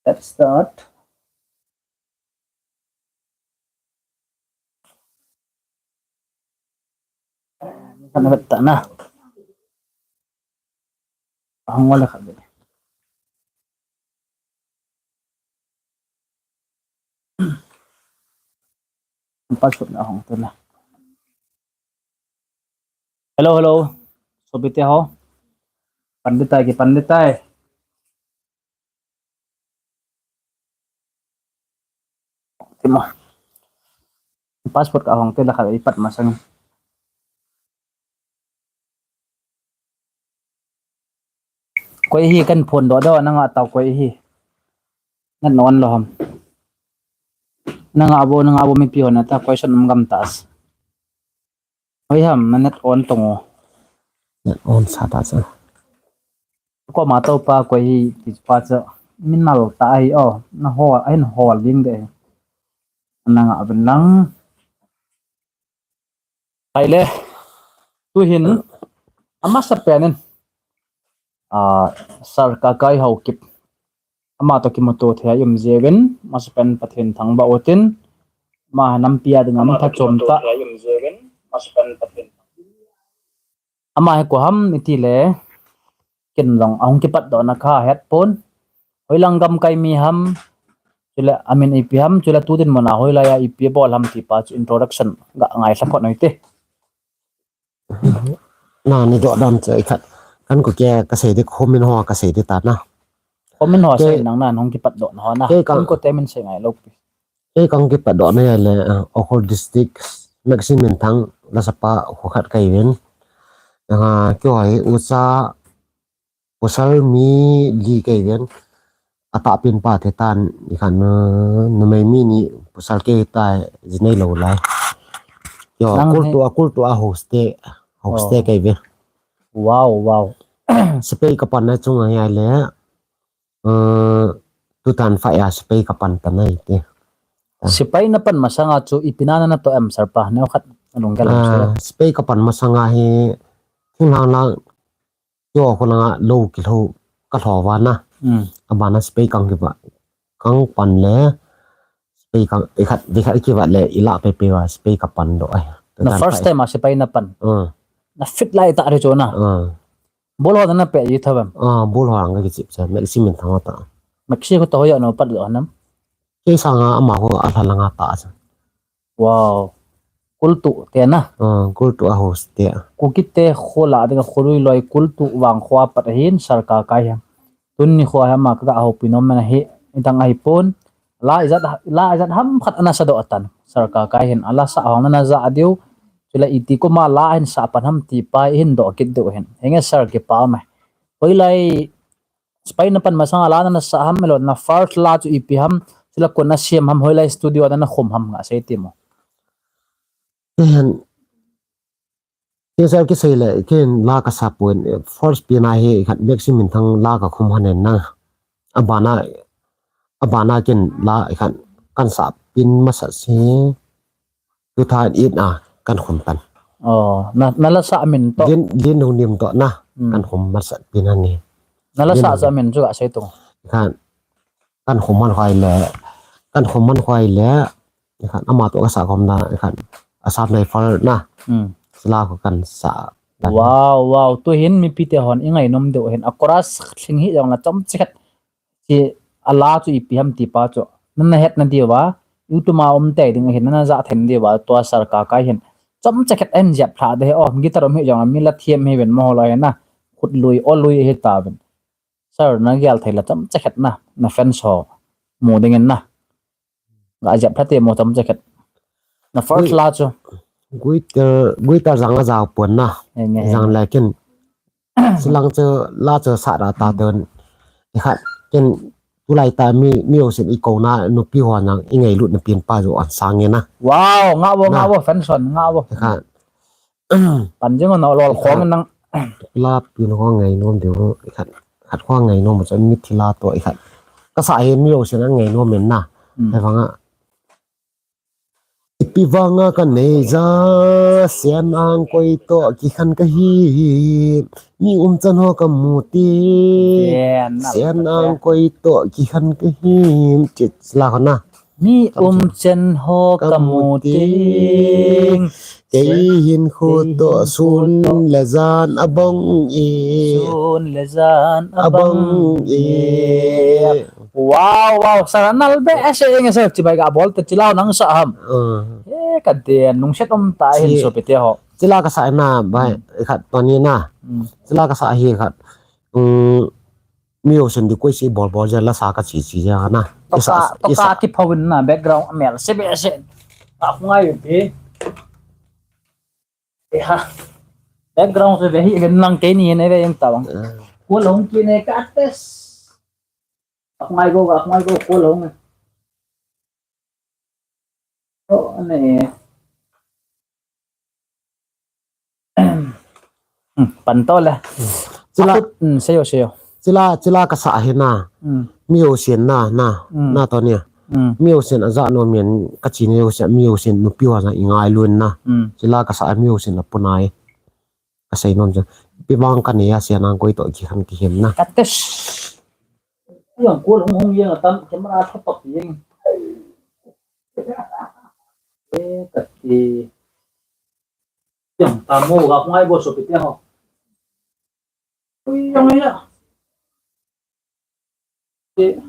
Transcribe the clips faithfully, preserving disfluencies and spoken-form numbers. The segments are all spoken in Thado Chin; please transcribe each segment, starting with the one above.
Let's start. Kan vet ta na. Ahong wala khat. Password ahong tu na. Hello, hello. Sopi te ho. Pan ding tai, kipan ding tai. Ti mo. Password ka hong te la kha ipat masang. Koi hi kan phone doh doh na nga tau koi hi. Nat non lo ham. Na nga bo, na nga bo mipi ho na ta question um gam ta as. Hoi ham, na net on tong o. Net on sa ta sa. Ko ma to pa ko hi ti pa cha. Min nal ta ai o. Na ho, ai na ho ding de. Na nga ben lang. Ai le. Tu hin. Ama sa penin. A, Sir Kakai Haokip. Ama to kimuto thei a i um jeh uvin, masapen Pathen thangvah utin, ama nampi a dinga mi thachom ta. Ama hi koi ham iti le, ken jong ahung kipatdoh na kahet pon. Hoilang gamkai mi ham, chule amin ipi ham, chule tu dinmun a hoilai a ipi bol ham ti pa chu introduction ga ngailha phot u hite. Na ni doh dan chu i khat. Kan ko ke ka sei ding, khomin ho ka sei ding ta na. Khomin ho ke sei nang na, hung kipatdoh na ho na. Ke ka, kan ko te min sei ngai lo pi. Ke kan kipatdoh na ya le, uh, Ukhrul District, Maxim Minthang, la sapa ho khat kai ven. Nga ke hoi ucha Pasal mi li kei ven, atahpen pa te tan, i khan, uh, numei mi ni pasal kei ta, ji nei lo lai. Yo, nang kul he tu a, kul tu a hoste, hoste oh kei ven. Wow, wow. Sepai ka pan na chung a ya le, uh, tu tan fa ya sepai ka pan ta nai te. Sepai na pan masanga chu ipi na na to em sir pa, neo khat alung ka lo. Ah, sepai ka pan masanga hi, thing lang lang, Yo, ko langa lo kilho, ka lho va na. Mm. Abana sepai kang kiva. Kang pan le, sepai kang, i khat, i khat kiva le, i la pe pe va, sepai ka pan do ai. Na first time a sepai na pan. Uh. Na fit lai ta re cho na. Uh. Bol ho na pe i thavam. Ah, bol ho ang ka kichip cha, Maxim Minthang ta. Maxi ko to ho ya no pat do nam. Ke sanga ama ho a lha langa ta cha. Wow. Kultu te na. Ah, kultu a host te. Kuki te kho la dinga kholui loi kultu vang kho a pat ahin sir Kakai hi. Tuni kho a hi ama ka houpi nom na hi, i dang ahi pon. La ijat, la ijat ham khat ana sa doh tan. Sir Kakai hin ala sa hong na ja diu. Chule iti ko ma la hin sa pan ham ti pa hin doh kit diu hin. Henge sir kipa mai. Hoilai Sepai na pan masanga la na sa ham, elo na first la chu ipi ham, chule koi na siam ham, hoilai studio na na khum ham nga sei ti mo. Ken, ken sir ki sei le, ken la ka sa pon, first pi na hi, khat Maxim Minthang la ka khum han na. Abana, abana ken la khat kan sa pin masa si. Two thousand eight a kan khum tan. Oh, na, na la sa min to. Din, din hung nim to na, hmm, kan khum masat pin ani. Na la sa sa min chu ka sei tung. Kan, kan khum man khoi le, kan khum man khoi le, kan ama to ka sa khum na, kan Assam Rifle na. Hmm. Sila ko kan sa. Wow, wow, tu hin mipi te hon i ngai nom diu hin. A chorus thing hi jong la chom chikhat. Chi a la chu ipi ham ti pa chu. Nana het na diu va, YouTube a um te ding hin nana ja then diu va, tua sir Kakai hin. Chom chakhet en jep thla de, oh, guitar um hi jong, mi la thiam hi ven mo lo na. Khut lui, o lui hi ta ven. Sir, na gel thei la chom chakhet na, na fans ho. Mu ding in na. Ga jep thla te mo chom chakhet. Na first la chu. Guitar, guitar jang a ja pon na. Nge, nge, jang nge. Lakin. Silang chu la chu sa ra ta don. I khat ken tulai ta mi, mi o sin i ko na nupi ho nang i ngailut na pin pa jo an sang nge na. Wow, nga bo, nga bo, fan son, nga bo. I khat. Pan jing no lol khong nang. La pin ho ngai nom de i khat. Khat ho ngai nom cha mi thi la to i khat. Ka sa he mi o sin ngai nom men na. Hmm. He vang a. Ipi vanga ka nei ja, Sian Angkoi toh kikhen ka hi. Mi umchan ho ka mu ting, Sian Angkoi toh kikhen ka hi. Chit la khona. Mi umchan ho ka mu ting, kei hin khu toh sun le jan abang e. Sun le jan abang e. Wow, wow, sa nal be ase eng ase chibai ga bol te chilao nang sa ham. Eh, ka den nung set om ta hin so pete ho. Chila ka sa na bai khat pani na. Chila ka sa hi khat. Um, mi ho sen di koi si bol bol ja la sa ka chi chi ja na. Toka, toka ki phawin na background mel se be se. A ngai be. Eh ha. Background se be hi ben lang ke ni ne be yang tawang. Ko long ki ne ka tes. Ak ngai go, ak ngai go, ko long. Oh, ane. Hmm, pan to le. Chila, hmm, seyo, seyo. Chila, chila ka sa hi na. Hmm. Mi ho sen na, na, na to nia. Hmm. Mi ho sen a ja no mian ka chi ni ho sen, mi ho sen nupi ho ja i ngai lun na. Hmm. Chila ka sa mi ho sen a punai. Ka sei nom chu. Ipi vang ka nei a Sian Angkoi toh kikhen ka hi na. Ka tes. Yang ko long hong yang tam camera thop pap yang. Eh, ka ti. Yang ta mo ga ngai bo so pite ho. Ui, yang ya. Ti.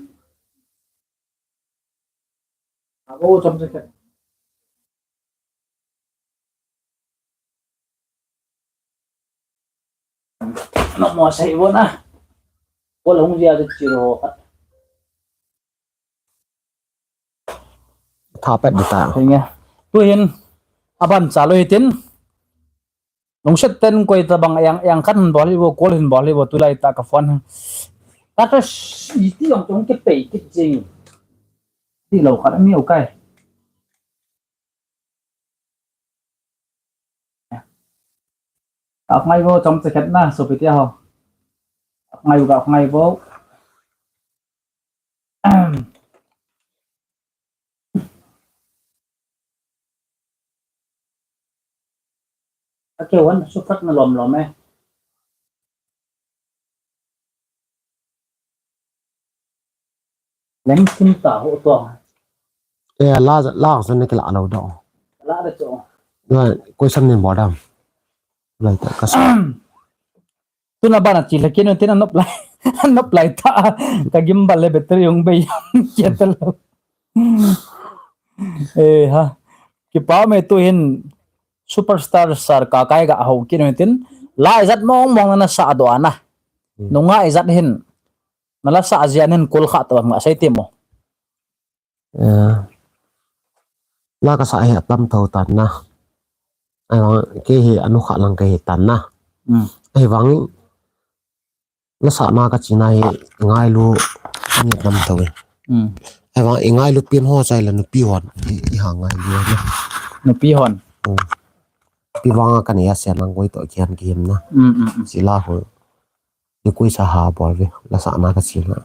Abo chom se khat. Namo sei bo na. Ko long jia de chiro khat. Tha pet di ta. Hinge. Tu hin aban cha lo hitin. Lungset ten koi ta bang yang, yang kan hin bol hi bo, kol hin bol hi bo, tulai ta ka phone. Ta ta iti jong jong ke pei kit jing. Ti lo khat mi o kai. Ak ngai bo chom che khat na, so pite ho. Ak ngai bo, ak ngai bo. Ake wan su khat na lom lom eh. Leng sim ta ho to. Eh, la, la, sa ne ke la lo do. La da cho. Na, koi sam ne bo dam. Lai ta ka sa. Tuna bana chi la kinu tina nop lai. Nop lai ta. Ka gimbal le battery ung bei. Kia ta lo. Eh, ha. Kipa me tu hin superstar sar ka kai ga ho kinu tin. La ijat mong mong na sa do ana. Hmm. Nunga ijat hin. Na la sa jia nen kul kha to nga sei ti mo. Eh, la ka sa hi atam tho tan na. Ai vang ke hi anu kha lang ke hi tan na. Hmm. Ai vang la sa na ka chi na hi ngailu ni tam tho e. Hmm. Ai vang i ngailu pin ho chai la nupi hon i, i ha ngailu na. Nupi hon. Hmm. Ipi vang ka nei a Sian Angkoi toh kikhen ka hi na. Hmm, hmm, hmm. Sila ho. Ni koi sa ha bol ve, la sa na ka chi na.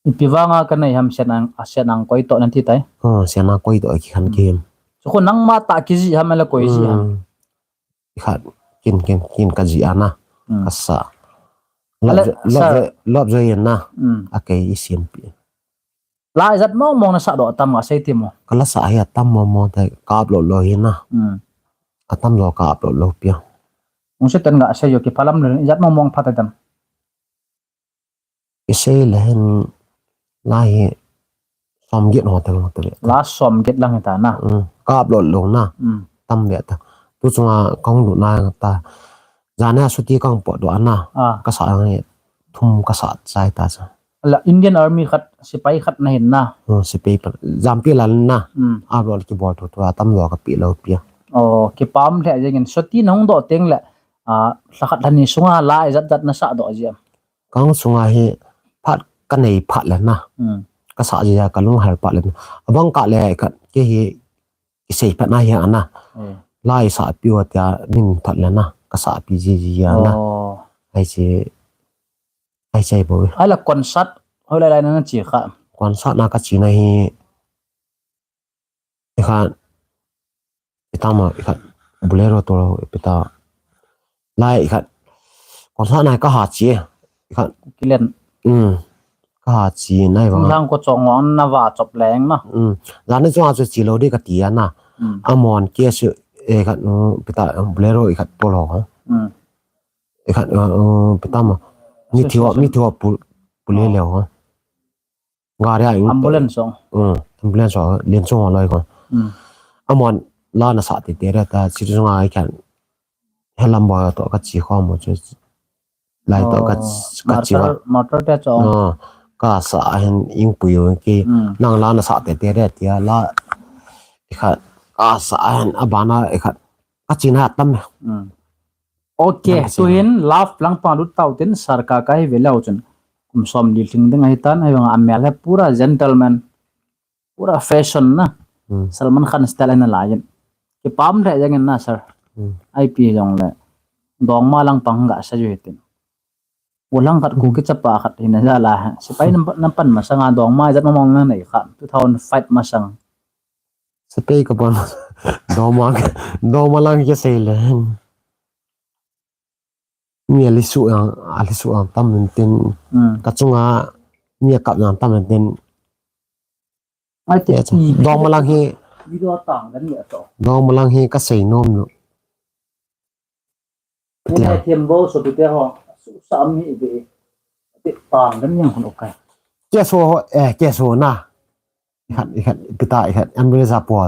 Ipi vanga ka nei ham Sian Ang, a Sian Angkoi toh nan ti tai. Oh, Sian Angkoi toh kikhen ka hi. So ko nang ma ta ki ji ham la koi ji ham. Hmm. Khat kin, kin, kin ka ji ana. Hmm. Ka sa. Love, ale, love, sir. Love joy na. Hmm. A kei i sim pi. La ijat mong mong na sa do tam nga sei ti mo. Ka la sa hi atam mong mong te ka upload lo hi na. Hmm. Atam lo ka upload lo pia. Ung se tan nga sei yo ki phalam le ijat mong mong pha ta tam. I sei le hin la hi som get ho te lo te. La som get lang ta na. Hmm. Ka upload lo na. Hmm. Tam be ta. Tu chunga ka hung lut na ta. Jana suti ka hung pot do ana. Ah. Ka sa hi thum ka sa chai ta cha. La Indian Army khat, sipai khat na hin na. Hmm, sipai pa. Jampi la na. Hmm. A rol ki bol tu tu atam lo ka pi lo pia. Oh, kipam le jeng in suti na hung do teng le. Ah, la khat la ni sunga la ijat jat na sa do ji am. Ka hung sunga hi phat ka nei phat le na. Hmm. Ka sa ji a ka lung hal phat le na. Abang ka le ka ke hi kisei phat na hi ana. Hmm. Lai sa pi wa tia min phat le na. Ka sa pi ji ji ana. Oh. Ai si Ai chai bo. Ai la concert, hoi lai lai na na chi kha. Concert na ka chi na hi. Kha, Tama ikhat Bolero to lo, ipita lai ikhat. Kon sa nai ka ha chi ikhat. Kilen. Um, ka ha chi nai vang. Lang ko chong wang na va chop leng na. Um, la na chong a chu chi lo di ka ti a na. Um. Amon ke su ikhat, um, pita, um, Bolero ikhat polo ha. Um. Ikhat, uh, uh, pita ma. Mi thiwa, mi thiwa pu, pu le le ha. Gari a ing ambulance song. Um, ambulance song, lien song a loi ko. Um. Amon la na sa te te re ta, si song a ikhat. Helam ba to ka chi kho mo chu. Lai to ka, ka chi wa. Motor, motor te chong. Uh, ka sa hen ing pu yo ki. Um. Nang la na sa te te re tia la. Ikhat, ka sa hen abana ikhat. Ka chi na tam. Um. Ok, tuhin love lang pang lut tau tin sir ka kai ve leu chun. Kum som li tling ding ahi tan, ahi vang a mel he pura gentleman, pura fashion na. Hmm. Salman Khan style na lai in. Kipam le jang in na sir. Hmm. Ai pi jong le. Dongma lang pang ga sa ju hitin. U lang khat ku ki chapa khat hin a ja la. Sipai nam, nam pan masang a dongma jat ma mong na nei kha. Two thousand five masang. Sipai ka pan. Dongma, dongma lang ki sei le. Mi a lisu ang, a lisu ang tam in tin. Hmm. Ka chunga mi a kap ang tam in tin. Ai te. Dongma lang hi. Video tang dan ni a to. Dongma lang hi ka sei nom lo. Tia. Ai te thembo so tu te ho. Su sam hi be. Te tang dan ni hon okai. Ke so, eh, ke so na. Ikhat, ikhat, pita, ikhat, ambulance a po.